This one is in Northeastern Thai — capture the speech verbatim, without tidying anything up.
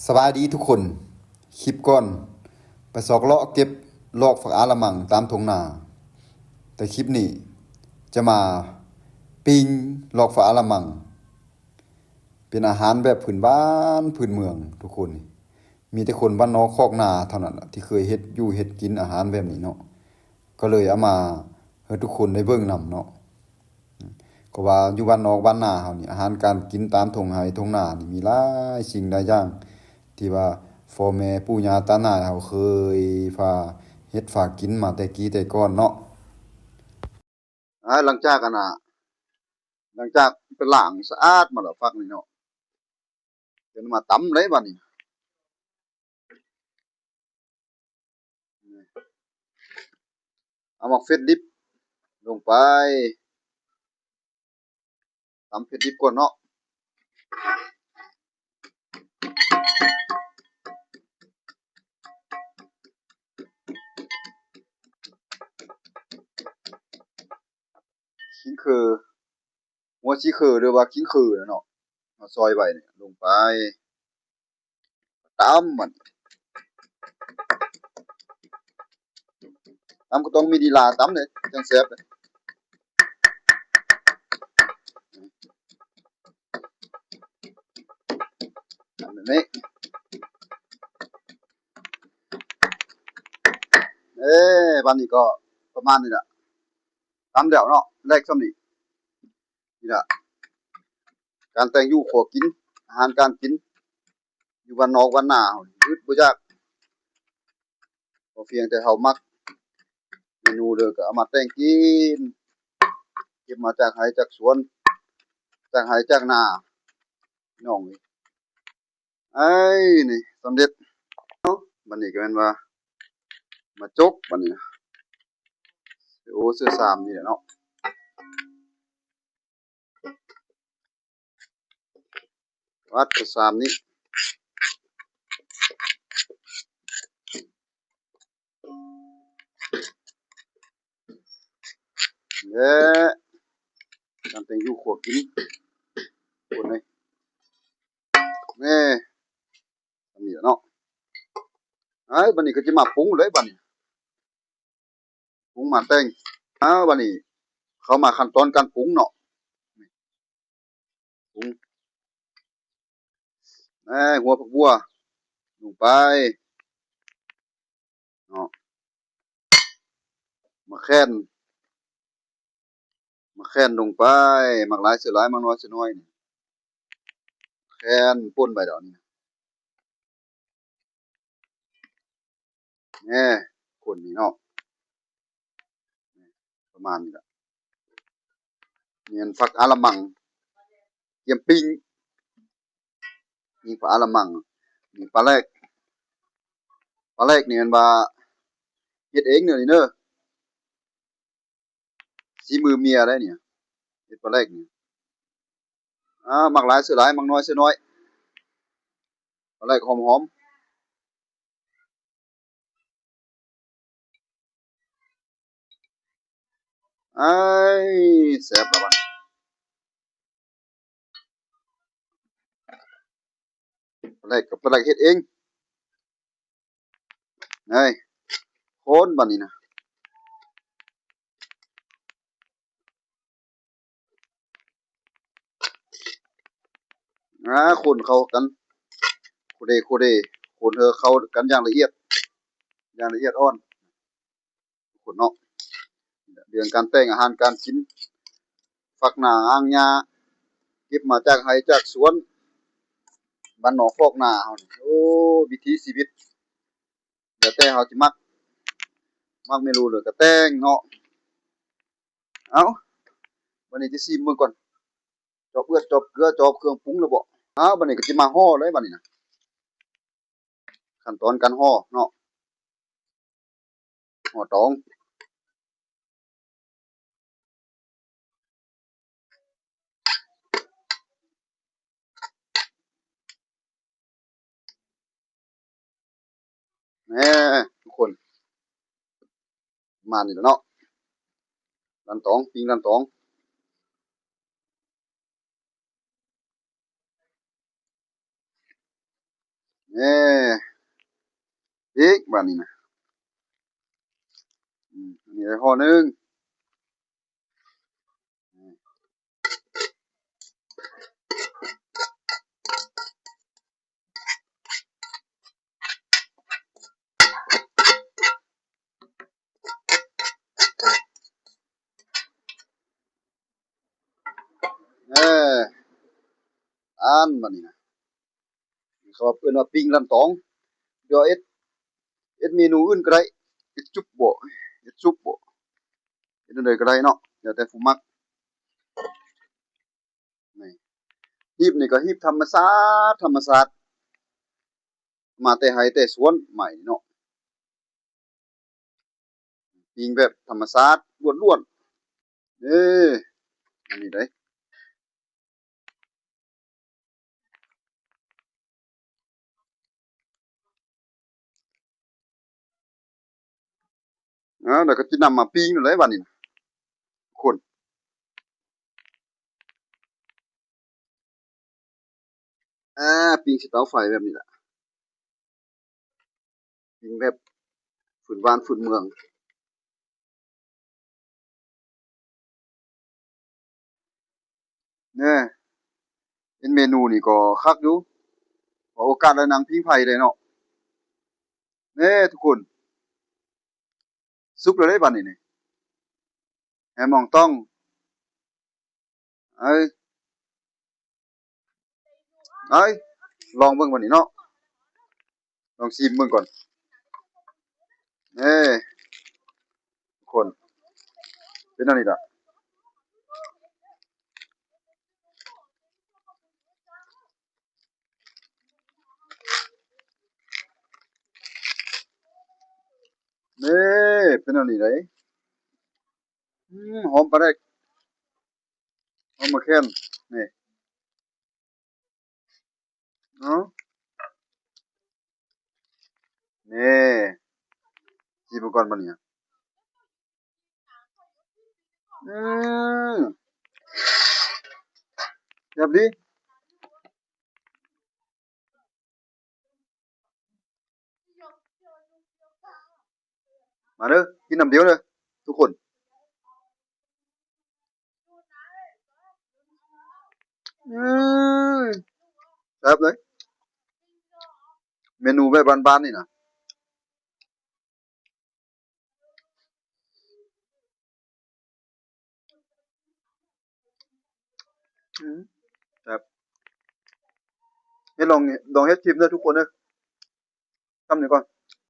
สบายดีทุกคน คลิปก่อน ไปซอกเลาะเก็บลอกฝักอาละมังตามทงนา แต่คลิปนี้จะมาปิ้งลอกฝักอาละมัง เป็นอาหารแบบพื้นบ้านพื้นเมืองทุกคน มีแต่คนบ้านนอกคอกนาเท่านั้นล่ะที่เคยเฮ็ดอยู่เฮ็ดกินอาหารแบบนี้เนาะ ก็เลยเอามาให้ทุกคนได้เบิ่งนำเนาะ ก็ว่าอยู่บ้านนอกบ้านนาเฮานี่ อาหารการกินตามทงไฮ่ทงนานี่มีหลายสิ่งหลายอย่าง ที่ว่าพ่อแม่ปู่ย่าตาหน้าเฮาเคยพาเฮ็ดพากินมาแต่กี้แต่ก่อนเนาะ อ่า หลังจากอันน่ะ หลังจากไปล้างสะอาดมาแล้วฝักนี่เนาะ เดี๋ยวมาตำเลยบัดนี้ เอาหมากเฟ็ดดิบลงไป ตำเฟ็ดดิบก่อนเนาะ ขิงคือ หัวสีคือหรือว่าขิงคือนะเนาะ เอาซอยไว้เนี่ยลงไป ตำมัน ตำก็ต้องมีลีลาตำเนี่ยจังแซ่บเลย ตำแบบนี้ เอ้ บัดนี้ก็ประมาณนี้แหละ ตำแล้วเนาะ แลกส่ำนี้ นี่ล่ะ การแต่งอยู่ครัวกิน อาหารการกิน อยู่บ้านนอกบ้านนาเฮานี่ อึดบ่อยาก พอเพียงแต่เฮามักเมนูเด้อ ก็เอามาแต่งกิน เก็บมาจากไฮ่จากสวน จากไฮ่จากนา พี่น้องเอ้ย ไอ้นี่สำเร็จเนาะ บัดนี้ก็แม่นว่า มาจกบัดนี้นะ โอ้ เสื้อสามนี่แหละเนาะ วัดเสื้อสามนี่ และการแต่งอยู่ครัวกิน คนนี้ แม่ อันนี้เนาะ ไอ้บัดนี้ก็จะมาปรุงเลยบัดนี้ ปรุงมาแต่ง อ้าว บัดนี้ เข้ามาขั้นตอนการปรุงเนาะ ปรุง แหน่ หัวผักบัว ลงไป เนาะ หมากแคน หมากแคนลงไป หมากหลายเสื้อหลาย หมากน้อยเสื้อน้อยนี่ แคนป่นไปดอกนี่ แหน่ คนนี่เนาะ ประมาณนี้ล่ะ เนียนผักอาละมัง เตรียมปิ้ง ปิ้งผักอาละมัง นี่ปลาแหลก ปลาแหลกนี่แม่นว่า เฮ็ดเองเด้อนี่เด้อ ฝีมือเมียได้เนี่ย เฮ็ดปลาแหลกนี่ อ่า หมากหลายเสื้อหลาย หมากน้อยเสื้อน้อย ปลาแหลกหอมๆ อ้าย แซ่บแล้วบัด ปลาแหลกกับปลาแหลกเฮ็ดเอง ไง คนบัดนี้นะ อ่า คนเข้ากัน โคเด โคเด คนเฮอเข้ากันอย่างละเอียด อย่างละเอียดอ่อน คนเนาะ เรื่องการแต่งอาหารการกิน ฝักหน้าอ่างหญ้า เก็บมาจากไฮ่จากสวน บ้านนอกคอกนาเฮานี่ โอ้ วิถีชีวิต แล้วแต่เฮาสิมัก มักเมนูเลยก็แต่งเนาะ เอ้า บัดนี้จะชิมเบิ่งก่อน จอบเอือด จอบเกลือ จอบเครื่องปรุงแล้วบ่ เอ้า บัดนี้ก็สิมาห่อเลยบัดนี้นะ ขั้นตอนการห่อเนาะ ห่อตอง แหน่ ทุกคน ประมาณนี้แหละเนาะ ลันตอง ปิ้งลันตอง นี่ อีกบาดนี้นะ อืม อันนี้ได้ห่อหนึ่ง เออ อันบาดนี้นะ เขาเอิ้นว่าปิ้งลันตอง เดี๋ยวเอ็ด เอ็ดเมนูอื่นก็ได้ เอ็ดจุ๊บบ่ เอ็ดซุปบ่ เอ็ดอันใดก็ได้เนาะ แล้วแต่ผู้มัก นี่ หีบนี่ก็หีบธรรมชาติ ธรรมชาติ มาแต่ไฮ่แต่สวนใหม่เนาะ ปิ้งแบบธรรมชาติล้วนๆ เอ้ อันนี้ได้ อ่า แล้วก็จะนำมาปิ้งเลยบาดนี้นะ คน อ่า ปิ้งใส่เตาไฟแบบนี้แหละ ปิ้งแบบพื้นบ้านพื้นเมือง เนี่ย เป็นเมนูนี่ก็คักอยู่ ขอโอกาสแล้วนางพิงไพรเลยเนาะ เนี่ยทุกคน สุกแล้วได้บาดนี้นี่ แหมองต้อง เอ้ย เอ้ย ลองเบิ่งบาดนี้เนาะ ลองชิมเบิ่งก่อน เอ้ย คน เป็นอันนี้ล่ะ นี่ เป็นอันนี้ได๋ อืม หอมปลาแดก หอมมะแคน นี่ เนาะ นี่ ชิมก่อนบาดนี้ อืม แซ่บดี มาเด้อ กินน้ำเดียวเด้อ ทุกคน อืม แซ่บเลย เมนูแบบบ้านๆ นี่นะ อืม ครับ ให้ลอง ลองเฮ็ดชิมเด้อทุกคนเด้อ ทำนี้ก่อน